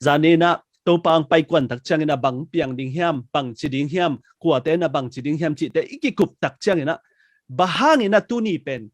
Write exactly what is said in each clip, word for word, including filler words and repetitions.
Zaninah Topa ang paikuan tak cianginah bang piang ding hiam, bang ci ding hiam, kuate na bang ci ding hiam cihte i kikup tak cianginah bang hanginah tuni pen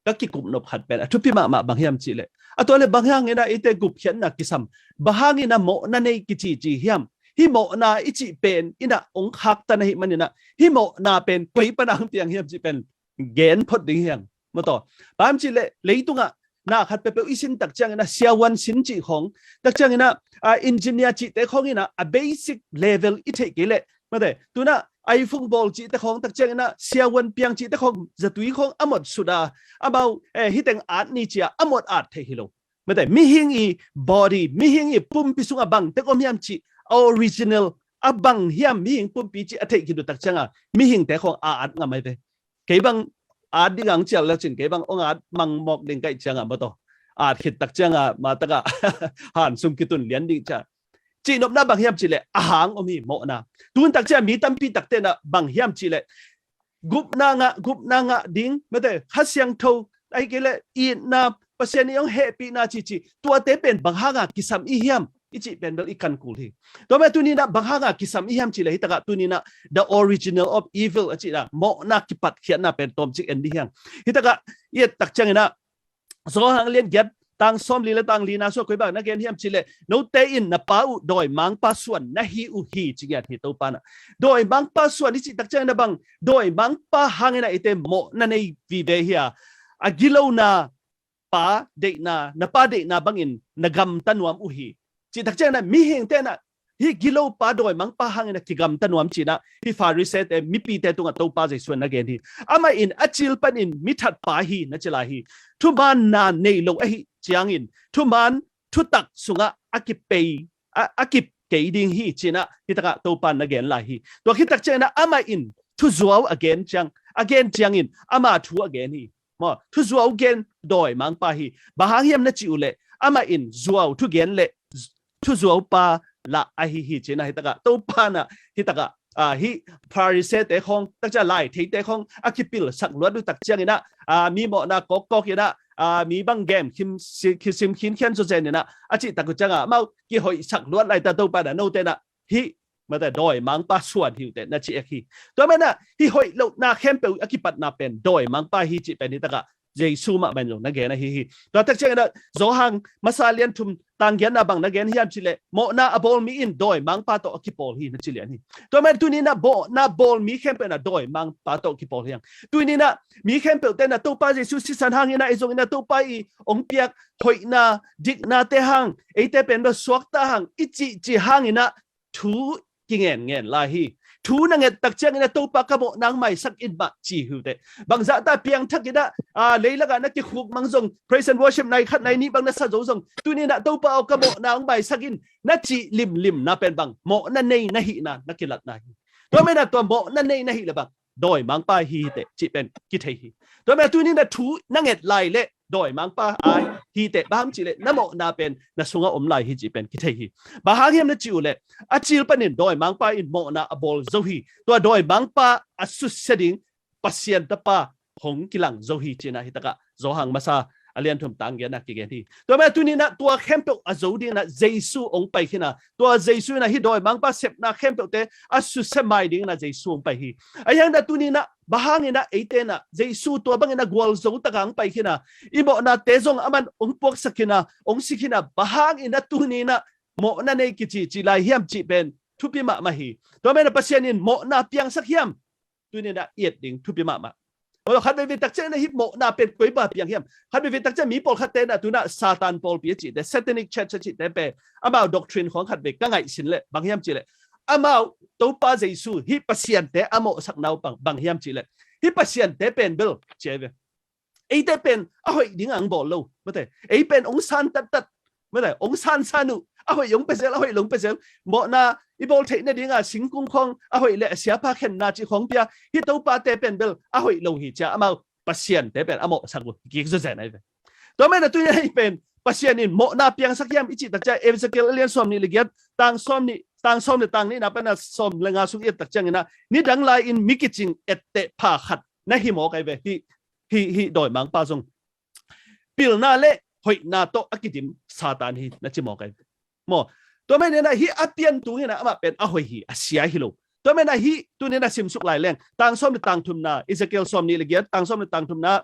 ka kikup nop khat pen a thupi mahmah bang hiam cihleh, a tua le bang hanginah ite gupkhiatna kisam, bang hanginah mawhna nei kicici hiam? Hih mawhna i cih pen inah ong khaktan ahih maninah hih mawhna pen koi pana ang piang hiam cih pen gen phot ding hiang. Mataw, bang hiam cihleh leitungah na khat peuhpeuh i sin tak cianginah siavuan sin cih khong tak cianginah a engineer cihte khong inah a basic level i theih kei leh, mate, tunah iPhone bawl cihte khong tak cianginah siavuan piang cihte khong zatui khong a mawh sut a, amau eh hiteng at ni cia a mawh at thei hi lo. Mate, mihing i body, mihing i pumpi sungah bang tek om hiam cih, original a bang hiam mihing pumpi cih a theih khit uh tak ciangah mihingte khong a at ngam ai ve. Kei bang at ding ang cial le cin, kei bang ong at mang mawk ding kaih ciangah mataw, at khit tak ciangah matakah han sung kitun lian ding cia. Cihnopna bang hiam cihleh a hang om hi mawhna. Tun tak ciang mi tampi takte na bang hiam cihleh gupna ngah, gupna ngah ding, mate, Kha Siangtho ahi kei leh itna, Pasian i ong hehpihna cici, tuate pen bang hanga kisam i hiam i cih pen bel i kan kul hi. Tua mah tuninah bang hanga kisam i hiam cihleh hitakah tuninah the original of evil a cihna mawhna kipatkhiatna pen tawmcik en dih hiang. Hitakah i et tak cianginah Johan lian giat tang sawmli le tang lina sua koi bang na gen hiam cihleh, note in na pa uh dawimangpa suan na hi uh hi ci ngiat hi Topa na. Dawimangpa suan i cih tak cianginah bang dawimangpa hanginah ite mawhna nei vive hi a, a gilona pa deihna, na pa deihna bangin na gamta nuam uh hi. Cih tak cianginah mihingte na hih gilopa dawimangpa hangin a kigamta nuam cinah hih Pharisee-te mipite tungah Topa Jesu in na gen hi. Amah in a cil panin mi thatpa hi na ci lai hi. Thumaanna nei lo ahi ciangin thumaan thutak sungah a kipei a, a kip kei ding hi cinah hitakah Topa in na gen lai hi. Tua khit tak cianginah amah in thuzuau a gen ciang, a gen ciangin ama thu a gen hi. Maw, thuzuau gen dawimangpa hi. Bang hang hiam na cih uh leh amah in zuau thugen le thuzuaupa lah ahi hi cinah hitakah Topa na hitakah ah, hih Pharisee-te khong tak ciang laitheite khong a kipilsak luat uh tak cianginah ah, mi mawhna kawkkawk inah ah, mi bang gem khim si-, khisim khinkhian zawzen inah a cih tak uh ciangah amau kihoihsak luat laita Topa na note na hih mate dawimangpa suan hi uh teh na ci ek hi. Tua mah inah hih hoih lohna khempeuh a kipatna pen dawimangpa hi cih pen hitakah Jesu mahmah in zong na gen ahi hi. Tua tak cianginah Johan masa lian thum tang giatna bang na gen hiam cihleh mawhna a bawl mi in dawimangpa tawh a kipawl hi na ci lian hi. Tua mah tuninah mawhna bawl mi khempeuh na dawimangpa tawh kipawl hiang. Tuninah mi khempeuhte na Topa Jesu sisan hanginah ei zonginah Topa i ong piak hoihna diknate hang eite pen bel suakta hang i cihcih hanginah thu kingen ngen lai hi. Thu na nget tak cianginah Topa ka mawhna ong maisak in mah ci hi uh teh. Bangzahta piangthak inah ah, leilakah na kikhuk mang zong praise and worship nai khat nai nih bang na sa zo zong tuninah Topa aw ka mawhna ong maisak in na cih limlimna pen bang mawhna nei na hihna na kilatna hi. Tua mah inah tua mawhna nei na hih le bang dawimangpa hi hi teh cih pen kithei hi. Tua mah inah tuninah thu na nget lai leh dawimangpa ai hi teh bang hang cihleh na mawhna pen na sungah om lai hi cih pen kithei hi. Bang hang hiam na cih uh leh a cil panin dawimangpa in mawhna a bawl zo hi. Tua dawimangpa a susia ding Pasian Tapa hong kilang zo hi cinah hitakah Johan masa a lian thum tang giatna kigen hi. Tua mah tuninah tua khempeuh a zo dinginah Jesu ong pai khin a, tua Jesu inah hih dawimangpa sepna khempeuhte a susia mai dinginah Jesu ong pai hi. Ahi hangin a tuninah bang hanginah eite inah Jesu tua bangin a gualzo takah ong pai khin a, i mawhnate zong aman ong puaksak khin a, ong si khin a, bang hanginah tuninah mawhna nei kicici lai hiam cih pen thupi mahmah hi. Tua mah inah Pasian in mawhna piangsak hiam tuninah i et ding thupi mahmah. Aw, khat veivei tak cianginah hih mawhna pen koi bang piang hiam? Khat veivei tak ciang mi pawlkhatte inah tunah Satan pawlpi a cihte, Satanic Church a cihte pen amau doctrine khong khat vei ka ngaihsun leh bang hiam cihleh amau Topa Jesu hih Pasiante a mawhsakna uh bang, bang hiam cihleh hih Pasiante pen bel ci ai ve. Eite pen a hoih ding ang bawl lo. Mate, ei pen ong san tattat. Mate, ong san san uh. A hoih ong pia zel, a hoih lo ong pia zel. Mawhna i bawl theih nadinga singkung khong a hoih le a siapa khenna cih khong pia. Hih Topate pen bel a hoih lo hi cia amau Pasiante pen a mawhsak uh kik zawzen ai ve. Tua mah inah tuni hih pen Pasian in mawhna piangsak hiam i cih tak ciang Ezekiel a lian sawmnih le giat tang sawmnih, tang sawm le tang nihna pana sawm le nga sung i et tak cianginah nidang lai-in mi kicing etteh pha khat na hi mawk ai ve. Hih, hih, hih dawimangpa zong pilna le hoihna tawh a kidim Satan hi na ci mawk ai ve. Maw, Tua manin ah hih a pian tung in ah amah pen a hoih hi, a sia hi lo. Tua manin ah hih tuni in ah simsuk lai leng, tang sawm le tang thumna, Ezekiel sawm nih le giat, tang sawm le tang thumna,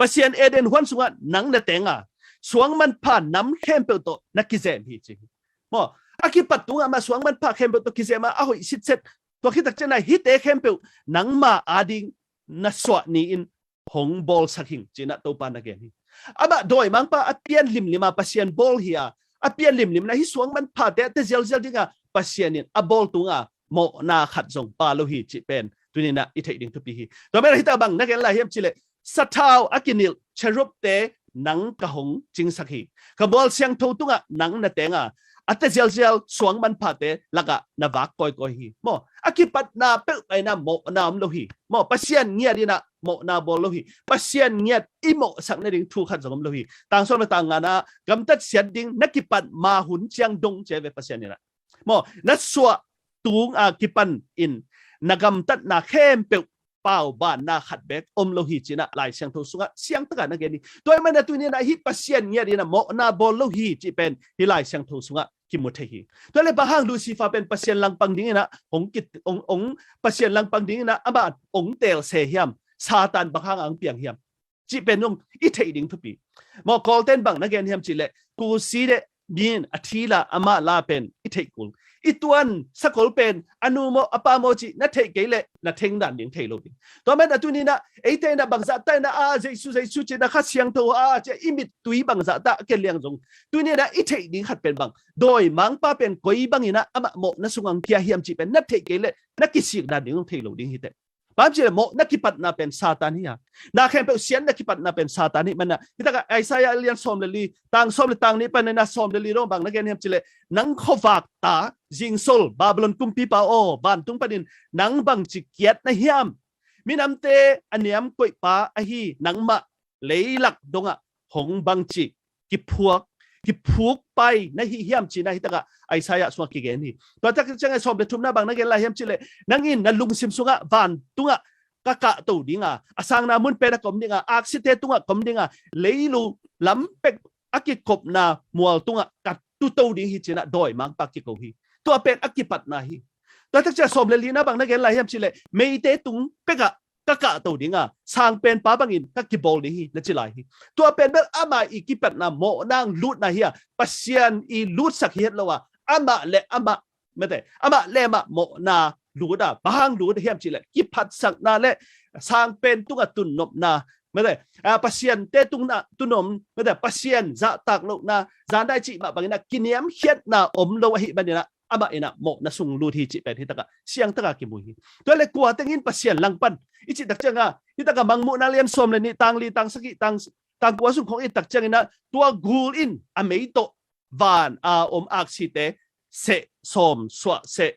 Pasian Eden huan sungah nang na teng a, suang manpha nam khempeuh tawh na kizem hi ci hi. Maw, a kipat tungah amah suang manpha khempeuh tawh kizem a, a hoih sitset. Tua khit tak ciangin ah hihte khempeuh nangma ading na suah ni-in hong bawlsak hing ci-in ah Topa na gen hi. Amah dawimangpa a pian limlim a Pasian bawl hi a, a pian limlim in ah hih suang manphate a te zialzial ding a Pasian in a bawl tung a mawhna khat zong pha lo hi cih pen tuni in ah i theih ding thupi hi. Tua manin ah hih tak bang na gen lai hiam cih leh, sathau a kinilh cherubte nang ka hong cingsak hi. Ka mual siangtho tungah nang na teng a, a te zialzial suang manphate lakah na vak kawikawi hi. Maw, a kipatna peuhmah in ah mawhna om lo hi. Maw, Pasian ngiat in ah mawhna bawl lo hi. Pasian ngiat i mawhsak nading thu khat zong om lo hi. Tang sawm le tang ngana, gamtat siat ding na kipat ma hun ciang dong ci ve Pasian in ah. Maw, na suah tung a kipan in na gamtatna khempeuh paubanna khat beek om lo hi ci-in ah Lai Siangtho sungah siangtaka na gen hi. Tua ahih manin ah tuni in ah hih Pasian ngiat in ah mawhna bawl lo hi cih pen hih Lai Siangtho sungah kimu thei hi. Tua leh bang hang Lucifer pen Pasian langpang ding in ah hong kit, hong, hong Pasian langpang ding in ah amah hong teel se hiam? Satan bang hang a hong piang hiam cih pen zong i theih ding thupi. Maw, Kawlten bang na gen hiam cih leh, kusi deh min a thil a amah la pen i theih kul. I tuan sakol pen a nu maw a pa maw cih na theih kei leh na theng dan ding thei lo ding. Tua manin ah tuni in ah eite in ah bangzahta in ah a Jesu, Jesu ci-in ah Kha Siangtho a ci-a i mittui bangzahta a ken liang zong, tuni in ah i theih ding khat pen bang, dawimangpa pen koi bangin ah amah mawhna sungah hong pia hiam cih pen na theih kei leh na kisik dan ding zong thei lo ding hi teh. Bang hang hiam cih leh mawhna kipatna pen Satan hi a, na khempeuh siatna kipatna pen Satan hi. Manin ah hih takah Isaiah lian sawm le li, tang sawm le tang nih panin ah sawm le li dong bang na gen hiam cih leh, nang khuavak ta zingsol Babylon kumpipa aw, vantung panin nang bangci kiat na hiam? Minamte a niam koihpa ahi nangmah leilak dongah hong bangci kiphuak, kiphuk pai na hi hiam ci-in ah hih takah Isaiah sungah kigen hi. Tua tak ciangah sawm le thumna bang na gen lai hiam cih leh, nang in na lungsim sungah vantungah ka kahto ding a, a sangna mun pen ah ka om ding a, aksite tungah ka om ding a, leilu lam pek a kikopna mual tungah ka tuto ding hi ci-in ah dawimangpa kiko hi. Tua pen a kipatna hi. Tua tak ciangah sawm le lina bang na gen lai hiam cih leh, meite tung pek ah ka kahto ding a, sangpenpa bangin ka kibawl ding hi na ci lai hi. Tua pen bel amah i kipatna mawhna lutna hi a, Pasian i lutsak hi het lo a, amah le amah, mate, amah le amah mawhna lut a, bang hang lut hiam cih leh, kiphatsakna le sangpen tungah tunnopna, mate, a, Pasiante tungah tunnom, mate, Pasian zahtak lohna, zan dai cih mah bangin ah kiniamkhiatna om lo ahih manin ah amah in ah mawhna sung lut hi cih pen hih takah siangtaka kimu hi. Tua leh kua teng in Pasian langpan i cih tak ciangah, hih takah Mangmuhna lian sawm le nih, tang li, tang sagih, tang, tang kua sung khawng i tak ciangin ah, tua gul in a mei tawh van a om aksite seh sawm suah seh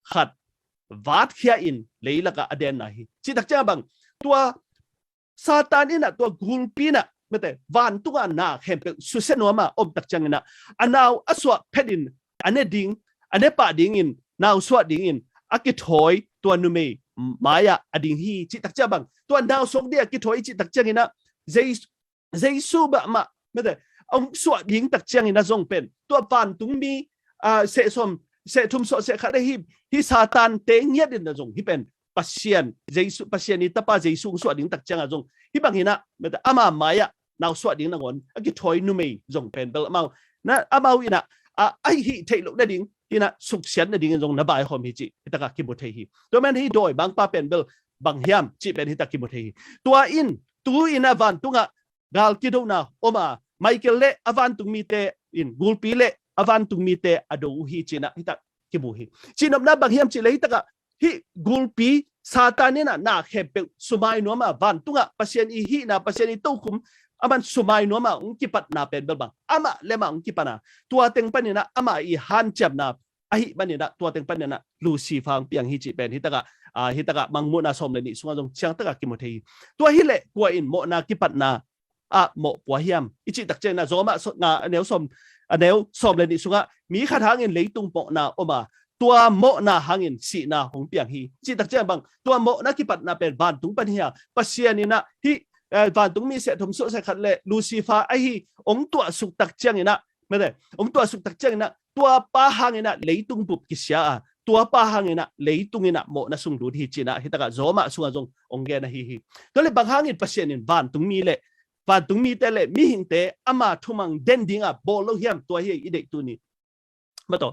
khat vatkhia in leilakah a denna hi. Cih tak ciangah bang, tua Satan in ah, tua gulpi in ah, mate, vantungah na khempeuh susia nuam a om tak ciangin ah, a nau a suah phet in a ne ding, a ne pah dingin, nau suah dingin a kithawi tua numei mai-ah a ding hi cih tak ciang bang, tua nau suak ding a kithawi cih tak ciangin ah, Jesu, Jesu mahmah, mate, hong suah ding tak ciangin ah zong pen tua vantungmi, a, seh sawm, seh thum suah seh khat ahi, hih Satan te ngiat in ah zong hih pen Pasian, Jesu, Pasian i Tapa Jesu hong suah ding tak ciangah zong hih bangin ah, mate, ama mai-ah nau suah ding nangawn a kithawi numei zong pen bel amau, na, amau in ah, a, a hih theih loh nading in ah suksiat nadingin zong na vaihawm hi cih hih takah kimu thei hi. Tua manin hih dawimangpa pen bel bang hiam cih pen hih tak kimu thei hi. Tua in, tu in ah vantungah gal kidona om a, Michael le a vantungmite in, gulpi le a vantungmite a do uh hi ci-in ah hih tak kimu hi. Cihnopna bang hiam cih leh hih takah hih gulpi Satan in ah na khempeuh sumai nuam a, vantungah Pasian i hihna, Pasian i tokhom a man sumai nuam a hong kipatna pen bel bang, amah le amah hong kipan a, tua teng panin ah amah i hanciamna ahih manin ah tua teng panin ah Lucifer hong piang hi cih pen hih takah, a, hih takah Mangmuhna sawm le nih sungah zong siangtakah kimu thei hi. Tua hi leh kua in mawhna kipatna ah mawhpua hiam i cih tak ciangin ah, Rom ah so-, nga, a neu sawm, a neu sawm le nih sungah mi khat hangin leitung mawhna om a, tua mawhna hangin sihna hong piang hi. Cih tak ciang bang, tua mawhna kipatna pen vantung pan hi a, Pasian in ah hih, eh, vantungmi seh thum suah seh khat le Lucifer ahi hong tuahsuk tak ciangin ah Mate, hong tuahsuk tak ciangin ah, tua pa hangin ah leitung bup kisia a, tua pa hangin ah leitung in ah mawhna sung lut hi ci-in ah, hi takah Roma sungah zong hong gen ahi hi. Tua leh bang hangin Pasian in vantungmi leh, vantungmite leh mihingte ama thumang den dingah bawl lo hiam, tua hi i deih tuni. Mate,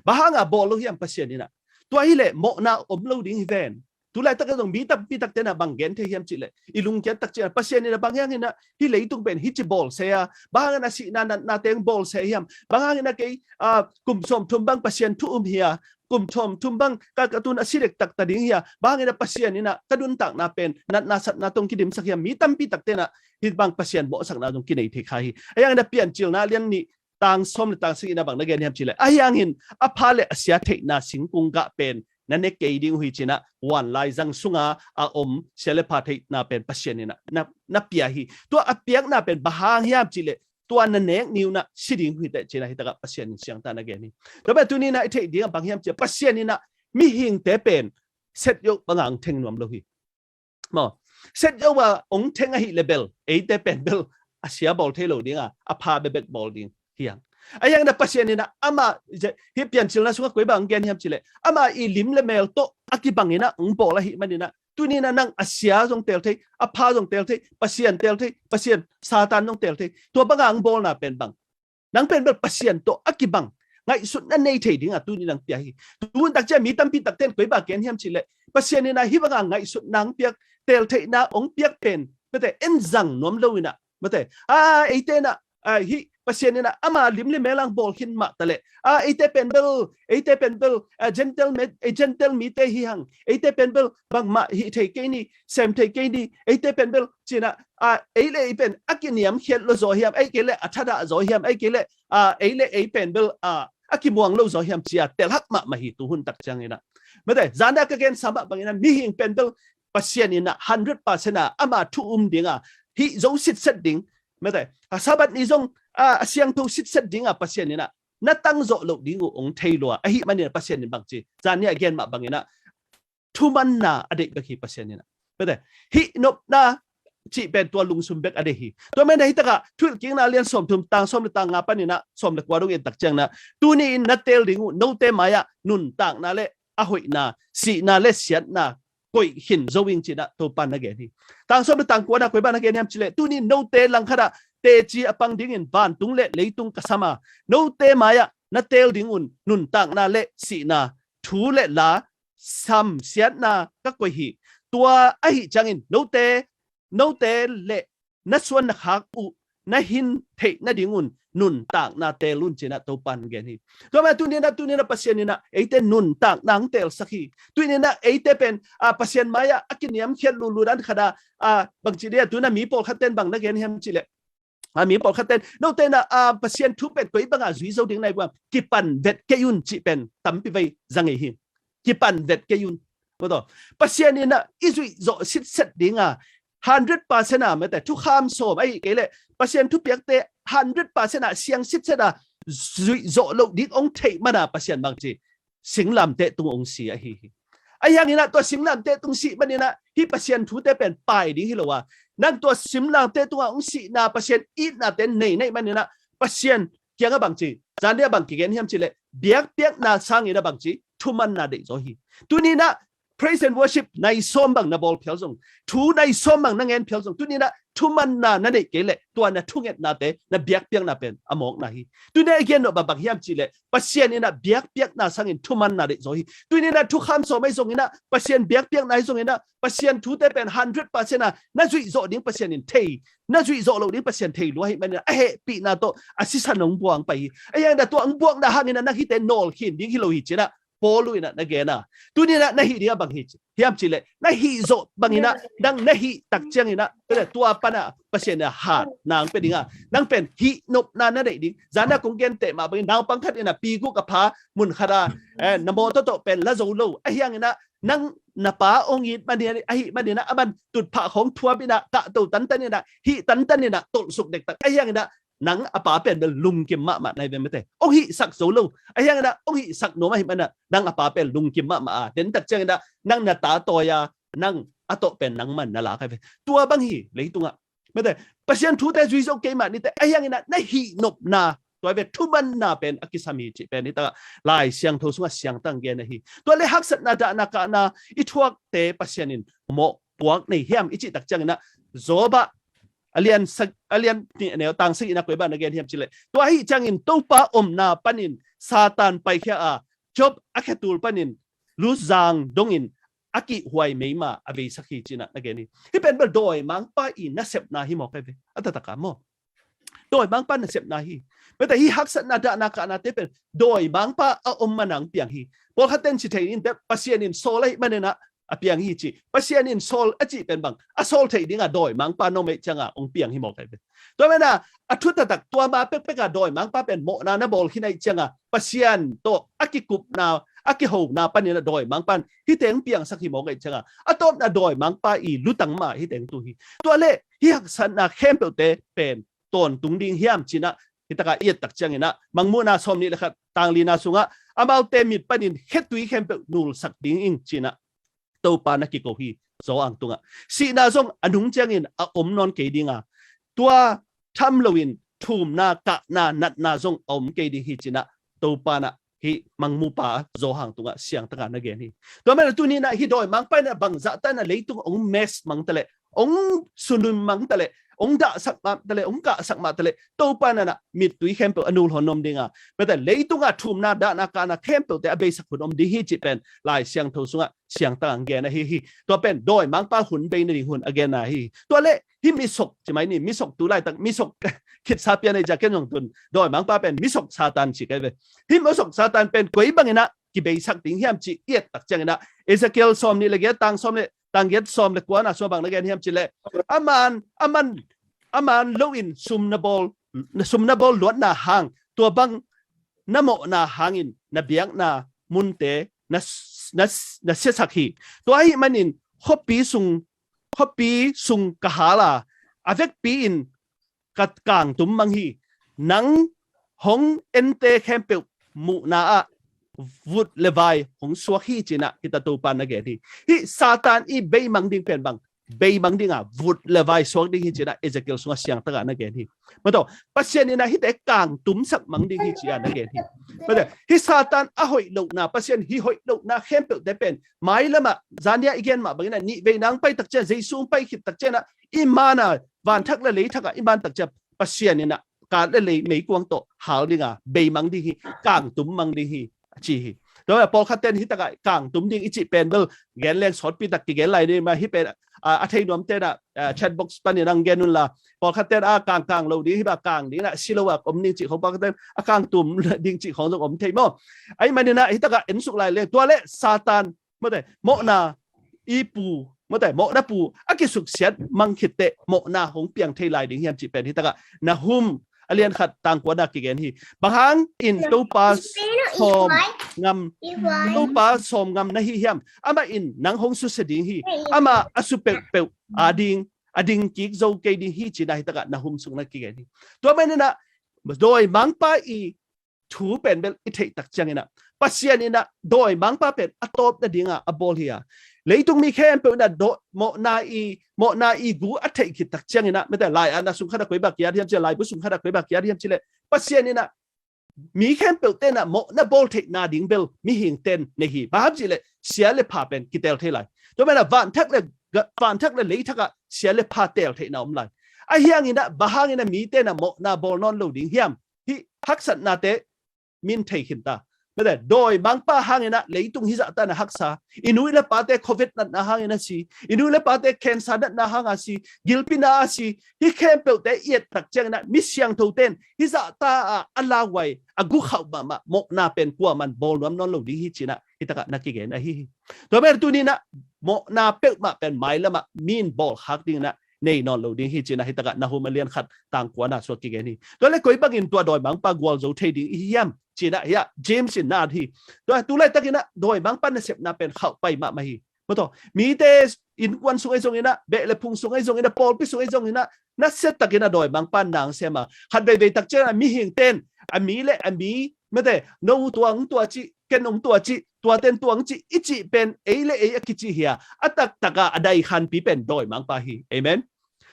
bang hangah bawl lo hiam Pasian in ah? Tua hi leh mawhna om lo ding hi ven. Tulaitak ah zong mi tampi takte in ah bang gen thei hiam cih leh, i lungkiat tak ciangin ah Pasian in ah bang hangin ah hih leitung pen hih ci bawl se a, bang hangin ah sihna natna teng bawl se hiam, bang hangin ah kei, ah, kum sawmthum bang Pasian thu um hi a, kum sawmthum bang ka, ka tun a si dektak ta ding hi a, bang hangin ah Pasian in ah ka nuntakna pen natna satna tawh hong kidimsak hiam, mi tampi takte in ah hih bang Pasian mawhsakna zong kinei thei kha hi. Ahi hangin ah Piancilna a lian nih, tang sawm leh tang sagih in ah bang na gen hiam cih leh, ahi hangin a pha leh a sia theihna singkung gah pen na ne kei ding uh hi ci-in ah, vanlaizang sunga a om sia leh pha theihna pen Pasian in ah na, na pia hi. Tua a piakna pen bang hang hiam cih leh, tua na nek ni un ah si ding uh hi teh ci-in ah, hi takah Pasian in siangtho na gen hi. Tua pen tuni in ah i theih dingah bang hiam cih leh, Pasian in ah mihingte pen set yoh bangah hong theng nuam lo hi. Maw, set yoh a hong theng ahih leh bel, eite pen bel a sia bawl thei lo ding a, a pha bekbek bawl ding hi hang. Ahi hangin ah Pasian in ah ama, hih Piancilna sungah koi bang hong gen hiam cih leh, ama i lim leh mel tawh a kibang in ah hong bawl ahih manin ah, tuni in ah nang a sia zong teel thei, a pha zong teel thei, Pasian teel thei, Pasian, Satan zong teel thei. Tua bangah hong bawlna pen bang, nang pen bel Pasian tawh a kibang ngaihsutna nei thei dingah tuni in ah hong pia hi. Tu hun tak ciang mi tampi takte in koi bang gen hiam cih leh, Pasian in ah hih bangah ngaihsutna hong piak, teel theihna hong piak pen, mate, en zang nuam lo in ah, mate, a, eite in ah, a, hih Pasian in ah ama lim leh mel ah hong bawl khin mah ta leh, a, eite pen bel, eite pen bel, a, Gentile mi, a, Gentile mite hi hang, eite pen bel bangmah hih thei kei ni, sem thei kei ni, eite pen bel ci-in ah, a, ei leh ei pen a kiniamkhiat lo zaw hiam, ahih kei leh a thadah zaw hiam, ahih kei leh, a, ei leh ei pen bel, a, a kimuang lo zaw hiam ci-a telhak mahmah hi tu hun tak ciangin ah. Mate, zan a ka gensa mah bangin ah mihing pen bel Pasian in ah hundred percent a ama thu um ding a, hih zo sitset ding, mate, a Sabbath ni zong, a, a siangtho sitset ding a Pasian in ah na tang zawh loh ding uh hong thei lua. Ahih manin ah Pasian in bang ci, zan ni a gen mah bangin ah thumanna a deih bek hi Pasian in ah. Mate, hih nopna cih pen tua lungsim bek a deih hi. Tua manin ah hi takah Thuhilhkikna a lian sawmthum, tang sawm leh tang nga panin ah sawm leh kua dong en tak ciangin ah, tuni-in na teel ding uh note mai-ah nuntakna leh a hoihna, sihna leh siatna koih khin zo ing ci-in ah Topa'n na gen hi. Tang sawm leh tang kua-ah koi bang na gen hiam cih leh, tuni-in note langkhat ah teci a pang dingin vantung leh leitung ka sam a, note mai-ah na teel ding un nuntakna leh sihna, thu leh la, samsiatna ka koih hi. Tua ahih ciangin note, note leh na suan na khak uh na hin theih nadingun nuntakna teel un ci-in ah Topa'n gen hi. Tua manin ah tuni-in ah, tuni-in ah Pasian in ah eite nuntakna hong teelsak hi. Tuni-in ah eite pen, a, Pasian mai-ah a kiniamkhiat lulu dan khat ah, a, bangci dia, tu-in ah mi pawlkhatte in bang na gen hiam cih leh, a, mi pawlkhatte in, note in ah, a, Pasian thu pen koi bangah zui zo ding na hi uh hiam, kipan vet kei un cih pen tampi vei za ngei hi. Kipan vet kei un. Mate, Pasian in ah i zuih zawh sitset ding a, hundred percent a, mate, thukham sawm ahih kei leh Pasian thupiakte hundred percent a siang sitset a zuih zawh loh ding hong theih man a Pasian bang ci, singlamteh tung hong si ahi hi. Ahi hangin ah tua singlamteh tung sih manin ah hih Pasian thute pen pai ding hi lo a, nang tua singlamteh tungah hong sihna Pasian itnate nei na hih manin ah Pasian kiangah bang ci, zan ni a bang kigen hiam cih leh, biakpiakna sangin ah bang ci, thumanna deih zaw hi. Tuni-in ah praise and worship nai sawm bang na bawl phial zong, thu nai sawm bang na ngen phial zong, tuni-in ah thumanna na neih kei leh tua na thungetnate, na biakpiakna pen a mawkna hi. Tuni-in ah i gen nop bang hiam cih leh, Pasian in ah biakpiakna sangin thumanna deih zaw hi. Tuni-in ah thukham sawm ahi zongin ah, Pasian biakpiakna ahi zongin ah, Pasian thute pen hundred percent a na zuih zawh ding Pasian in thei, na zuih zawh loh ding Pasian thei lua ahih manin ah a hehpihna tawh a sisan hong buang pai hi. Ahi hangin ah tua hong buakna hangin ah nang hihte nawl khin ding hi lo hi ci-in ah Paul in ah na gen a. Tuni-in ah na hih ding ah bang hi ci, hiam cih leh, na hih zawh bangin ah, nang na hih tak ciangin ah, tua pan ah Pasian in ah hatna hong pia ding a, nang pen hih nopna na neih ding. Zan a kong gen teh mah bangin naupang khat in ah pi guk a pha mun khat ah, eh, na mawtaw tawh pen la zo lo. Ahi hangin ah nang na pa hong it manin, ahih manin ah aman tutphah khawng thuap in ah, kahto tantan in ah, hih tantan in ah tolhsuk dektak. Ahi hangin ah nang a pa pen bel lungkim mahmah na hi ve, mate. Hong hihsak zo lo. Ahi hangin ah hong hihsak nuam ahih manin ah nang a pa pen lungkim mahmah a, den tak ciangin ah nang na tatawi a, nang a tawh pen nangman na lak ahi ve. Tua bang hi leitungah, mate, Pasian thute zui zo kei mah ni teh. Ahi hangin ah na hih nopna Tua ve thumanna pen a kisam hi cih pen hi takah Lai Siangtho sungah siangtang gen ahi. Tua le haksatna, dahna, kahna i thuakte Pasian in mawh puak nei hiam i cih tak ciangin ah Job ah a lian sak, a lian nih a neu tang sagihna koi bang na gen hiam cih leh, tua ahih ciangin Topa omna panin Satan paikhia a Job a khetul panin luzang dongin a kihhuai meima a veisak hi ci-in ah na gen hi. Hih pen bel dawimangpa i nasepna hi maw kai ve? A taktak a maw? Dawimangpa nasepna hi. Mete hih haksatna, dahna, kahnate pen dawimangpa a om manin hong piang hi. Pawlkhat ten ci thei in te Pasian in sawl ahih manin ah a piang hi ci. Pasian in sawl a cih pen bang a sawl theih dingah dawimangpa na om ahih ciangah hong piang hi maw kai ve? Tua manin ah a thu taktak tua ma pekpek ah dawimangpa pen mawhna na bawl khin ahih ciangah Pasian tawh a kikupna, a kihona panin ah dawimangpa in hihte hong piangsak hi maw kai ciangah a tawpna dawimangpa i lutang mah hihte hong tu hi. Tua le hih haksatna khempeuhte pen tawntung ding hiam ci-in ah hi takah i et tak ciangin ah Mangmuhna sawmnih le khat tang lina sungah amaute mit panin khetui khempeuh nulsak ding ing ci-in ah Topa na kiko hi. Johan tungah sihna zong a nung ciangin a om nawn kei ding a, tua tham loin thumna, kahna, natna zong a om kei ding hi ci-in ah Topa in ah hih Mangmupa Johan tungah siangtang a na gen hi. Tua manin ah tuni-in ah hih dawimangpa in ah bangzah ta in ah leitung hong mess mang ta leh, hong sunun mang ta leh, hong dahsak mah ta leh, hong kahsak mah ta leh, Topa in ah mittui khempeuh a nul hun om ding a, mete leitungah thumna, dahna, kahna khempeuhte a beisak hun om ding hi cih pen Lai Siangtho sungah siangtang a gen ahi hi. Tua pen dawimangpa hun bei nading hun a genna hi. Tua le hih misok ci mai ni, misok tu laitak misok khitsa pian ei, jaken zong tun dawimangpa pen misok Satan ci kai ve. Hih misok Satan pen koi bangin ah kibeisak ding hiam cih i et tak ciangin ah Ezekiel sawmnih le giat tang sawm le, tang giat sawm le kuana sungah bang na gen hiam cih leh, aman, aman, aman loin sum na bawl, sum na bawl luatna hang, tua bang na mawhna hangin na biakna munte na, na, na siasak hi. Tua ahih manin khuapi sung, khuapi sung ka hal a, a vekpi-in ka kangtum mang hi. Nang hong ente khempeuh muhna ah vut le vai hong suak hi ci-in ah hih takah Topa in na gen hi. Hih Satan i beimang ding pen bang, beimang ding a, vut le vai suak ding hi ci-in ah Ezekiel sungah siangtang a na gen hi. Mete, Pasian in ah hihte kangtumsak mang ding hi ci-in ah na gen hi. Mete, hih Satan a hoih lohna, Pasian hih hoih lohna khempeuhte pen mailamah, zania i gen mah bangin ah nih vei nang pai tak ciang, Jesu hong pai khit tak ciang ah i man a, vanthak le leithak ah i man tak ciang Pasian in ah kat le lei meikuang tawh hal ding a, beimang ding hi, kangtum mang ding hi a ci hi. Tua pawlkhat ten hih takah kangtum ding i cih pen bel gen leng sawtpi tak kigen lai ding mah, hih pen a, a thei nuam ten ah, a, chat box panin hong gen un la. Pawlkhat ten a kang, kang lo ding hi bang, kang ding ah, si lo a om ding cih khong, pawlkhat ten a kangtum ding cih khong zong om thei maw. Ahih manin ah hih takah en suk lai leng, tua le Satan, mete, mawhna i pu, mete, mawhna pu a kisuksiat mang khit teh mawhna hong piang thei lai ding hiam cih pen hih takah Nahum a lian khat tang kuana kigen hi. Bang hangin Topa sawm ngam, Topa sawm ngam na hi hiam? Amah in nang hong susia ding hi. Amah a su peuhpeuh a ding, a ding kik zo kei ding hi ci-in ah hih takah Nahum sung na kigen hi. Tua manin ah dawimangpa i thu pen bel i theih tak ciangin ah Pasian in ah dawimangpa pen a tawp nading a a bawl hi a, leitung mi khempeuh in ah daw-, mawhna i, mawhna i gu a theih khit tak ciangin ah, mete, lai-atna sung khat ah koi bang ki-at hiam cih leh, laibu sung khat ah koi bang ki-at hiam cih leh, Pasian in ah mi khempeuhte in ah mawhna bawl theihna ding bel mihingte in nei hi. Bang hang cih leh sia le pha pen kitel thei lai. Tua manin ah vanthak le, vanthak le leithak ah sia le pha tel theihna om lai. Ahih hangin ah bang hangin ah mite in ah mawhna bawl nawn lo ding hiam? Hih haksatnate min thei khin ta. Mete, dawimangpa hangin ah leitung hih zah ta in ah haksa. I nu i le pate covid natna hangin a si. I nu i le pate cancer natna hang a si. Gilpi na a si. Hih khempeuhte i et tak ciangin ah mi siangthote in hih zah ta a a lauhuai, a gukhauh mahmah mawhna pen kuaman bawl nuam nawn lo ding hi ci-in ah hih takah na kigen ahi hi. Tua manin ah tuni-in ah mawhna peuhmah pen mailamah mi in bawl khak dingin ah nei nawn lo ding hi ci-in ah hih takah Nahum a lian khat tang kuana sungah kigen hi. Tua le koi bangin tua dawimangpa gualzo thei ding i hi hiam ci-in ah hih ah James in na at hi. Tua tu laitakin ah dawimangpa nasepna pen khauhpai mahmah hi. Mete, mite innkuan sung ahi zongin ah, beh le phung sung ahi zongin ah, pawlpi sung ahi zongin ah, nasia takin ah dawimangpa in na sem a, khat veivei tak ciangin ah mihingte in a mi le a mi, mete, no tua hong tua cih, ken hong tua cih, tuate in tua hong cih i cih pen ei le ei a kici hi a, a taktak a a daikhanpi pen dawimangpa hi. Amen.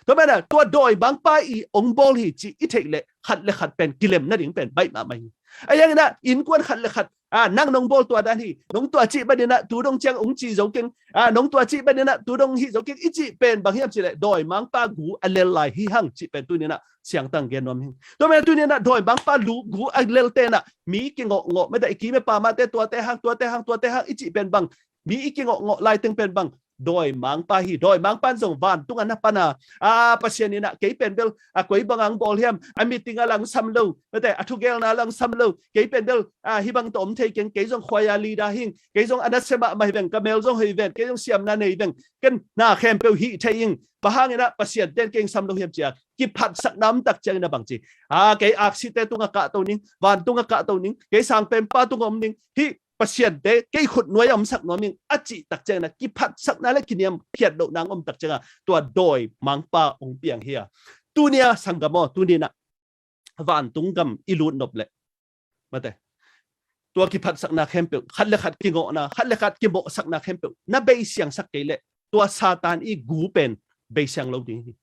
Tua manin ah tua dawimangpa i ong bawl hi cih i theih leh khat le khat pen kilem nading pen baih mahmah hi. Ahi hangin ah innkuan khat le khat, a, nang nong bawl tua dan hi, nong tua cih baninah tu dong ciang ong ci zo keng, a, nong tua cih baninah tu dong hih zo keng i cih pen bang hiam cih leh dawimangpa gu a lel lai hi hang cih pen tuninah siangtang gen nuam hi. Tua manin ah tuninah dawimangpa lu gu a lel tenah mi kingawhngawh, mate, i kim i pam ah te tuate hang, tuate hang, tuate hang i cih pen bang, mi i kingawhngawh laiteng pen bang, dawimangpa hi. Dawimangpa in zong vantung a na pan a, a, Pasian inah kei pen bel a koi bang ang bawl hiam, a meeting a langsam lo, mate, a thugelna langsam lo, kei pen bel, a, hih bang tawh om thei keng, kei zong khuaia leader hing, kei zong a na sem ah mai veng, ka mel zong hei ven, kei zong siamna nei veng, ken na khempeuh hih thei ing. Bang hanginah Pasian ten kei sam lo hiam cia kiphatsakna om tak ciangin a bang ci, a, kei aksite tungah kahto ning, vantungah kahto ning, kei sangpenpa tungah om ning, hih Pasiante kei khut nuai a omsak nuam ing a cih tak ciangin a kiphatsakna le kiniamkhiat lohna om tak ciangin a tua dawimangpa ong piang hi a. Tunia sanggam aw, tuninah vantung gam i lut nop leh, mate, tua kiphatsakna khempeuh, khat le khat kingawhna, khat le khat kimawhsakna khempeuh na beisiangsak kei leh tua Satan i gu pen beisiang lo ding hi.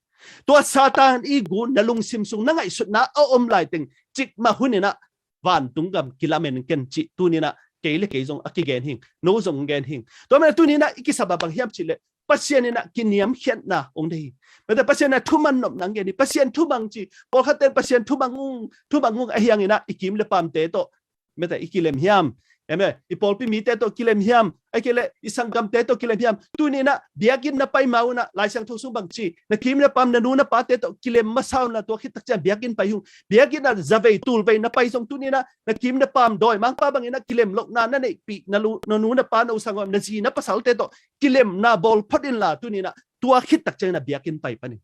Tua Satan i gu na lungsim sung na ngaihsutna a om laiteng cikmah huninah vantung gam kilamen ken cih tuninah kei le kei zong a kigen hing, no zong gen hing. Tua manin tuninah i kisap a bang hiam cih leh Pasian inah kiniamkhiatna ong deih hi. Mate, Pasian inah thumang nopna ong gen hi. Pasian thumang ci, pawlkhat ten Pasian thumang ung, thumang ung ahi hanginah i kim le pamte tawh, mate, i kilem hiam? Eme, i pawlpi mite tawh kilem hiam? Ahih kei leh i sanggamte tawh kilem hiam? Tuninah biakinn na pai ma unah Lai Siangtho sung bang ci, na kim na pam, na nu na pate tawh kilem masa unla, tua khit tak ciang biakinn pai hung. Biakinn ah zavei tulvei na pai zong tuninah na kim na pam dawimangpa banginah kilem lohna na neihpih, na lu-, na nu na pa, na u sangawm, na zi na pasalte tawh kilemna bawl phot inla tuninah tua khit tak ciangin a biakinn pai panin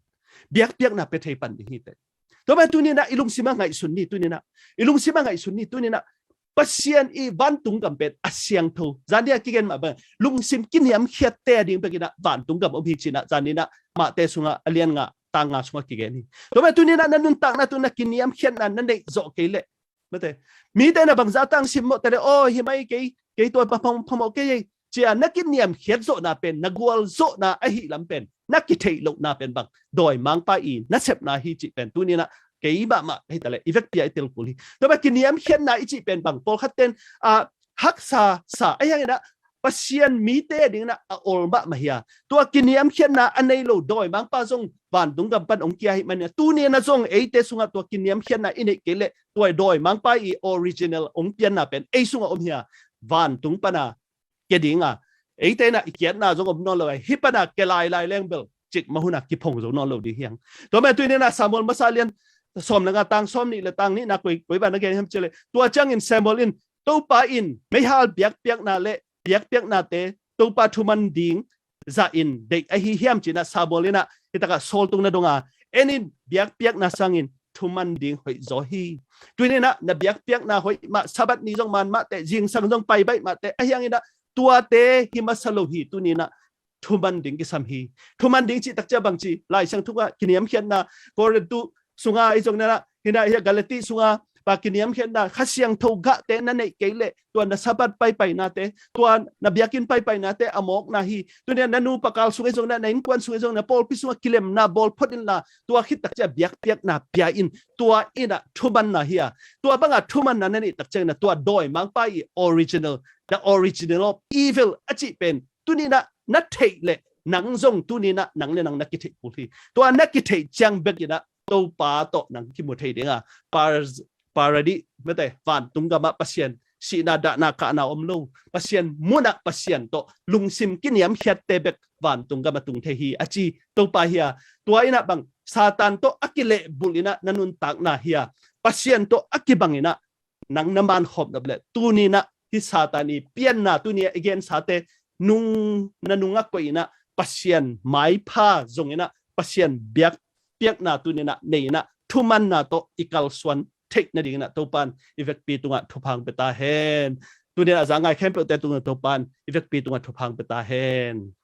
biakpiakna pia thei pan ding hi teh. Tua manin tuninah i lungsim ah ngaihsun ni, tuninah i lungsim ah ngaihsun ni, tuninah Pasian i vantung gam pen a siangtho. Zan dia kigen mah bang lungsim kiniamkhiatte a ding bekinah vantung gam om hi cinah zan inah Mate sungah a lian nga tang nga sungah kigen hi. Tua manin tuninah na nuntakna tungah kiniamkhiatna na neih zawh kei leh, mate, mite na bangzah tang simmawh te le, aw, hi mai kei, kei tua pa phang phamawh kei ei cia na kiniamkhiat zawhna pen, na gual zawhna ahi lam pen na kitheih lohna pen bang dawimangpa i nasepna hi cih pen tuninah kei mahmah hi taleh i vekpi ah i telkul hi. Tua bang kiniamkhiatna i cih pen bang pawlkhat ten, a, haksa sa ahi hanginah Pasian mite dinginah a ol mahmah hi a. Tua kiniamkhiatna a nei lo dawimangpa zong vantung gam pan ong kia hi manin a tuninah zong eite sungah tua kiniamkhiatna i neih kei leh tua dawimangpa i original ong pianna pen ei sungah om hi a. Vantung pana kia dinga, eite inah i kiatna zong om nawn lo a, hih pana kia lailai leng bel cikmah hunah kiphong zo nawn lo ding hi hang. Tua manin tuninah Samuel masa lian sawm le nga tang sawm nih le tang nihna koi, koi bang na gen hiam cih leh, tua ciangin Samuel in, Topa in meihal biakpiakna le biakpiaknate Topa thuman ding zah in deih ahi hiam cinah Samuel inah hih takah Saul tung na dong a, en in, biakpiakna sangin thuman ding hoih zaw hi. Tuninah na biakpiakna hoih mah, Sabbath ni zong man mah teh, zingsang zong pai baih mah teh, ahi hanginah tuate hi masa lo hi, tuninah thuman ding kisam hi. Thuman ding cih tak ciang bang ci, Lai Siangtho ah kiniamkhiatna, Korintu sunga i zong nanah, hinah hia Galati sunga pa kiniamkhiatna, Kha Siangtho gahte na neih kei leh tua na Sabbath paipainate, tua na biakinn paipainate a mawkna hi. Tuninah na nu pakal sung i zong nanah, na innkuan sung i zong nanah, pawlpi sungah kilemna bawl phot inla, tua khit tak ciang biakpiakna pia in, tua inah thumanna hi a. Tua banga thumanna na neih tak cianginah tua dawimangpa i original, the original of evil a cih pen tuninah na theih leh nang zong tuninah nang le nang na kitheih kul hi. Tua na kitheih ciang bekinah Topa tawh nang kimu thei dinga, par-, paradih, mate, vantung gamah Pasian sihna dahna kahna om lo, Pasian munah Pasian tawh lungsim kiniamkhiatte bek vantung gamah tung thei hi a ci Topa hi a. Tua inah bang Satan tawh a kilehbulh inah na nuntakna hi a, Pasian tawh a kibanginah nang na mankhawm nop leh tuninah hih Satan i pianna, tunia i gensate nung, na nungah koihinah Pasian maipha zonginah Pasian biakpiakna tuninah neinah thumanna tawh i kalsuan theih nadinginah Topan i vekpi tungah thupha hong pia ta hen. Tuninah a za ngai khempeuhte tungah Topan i vekpi tungah thupha hong pia ta hen.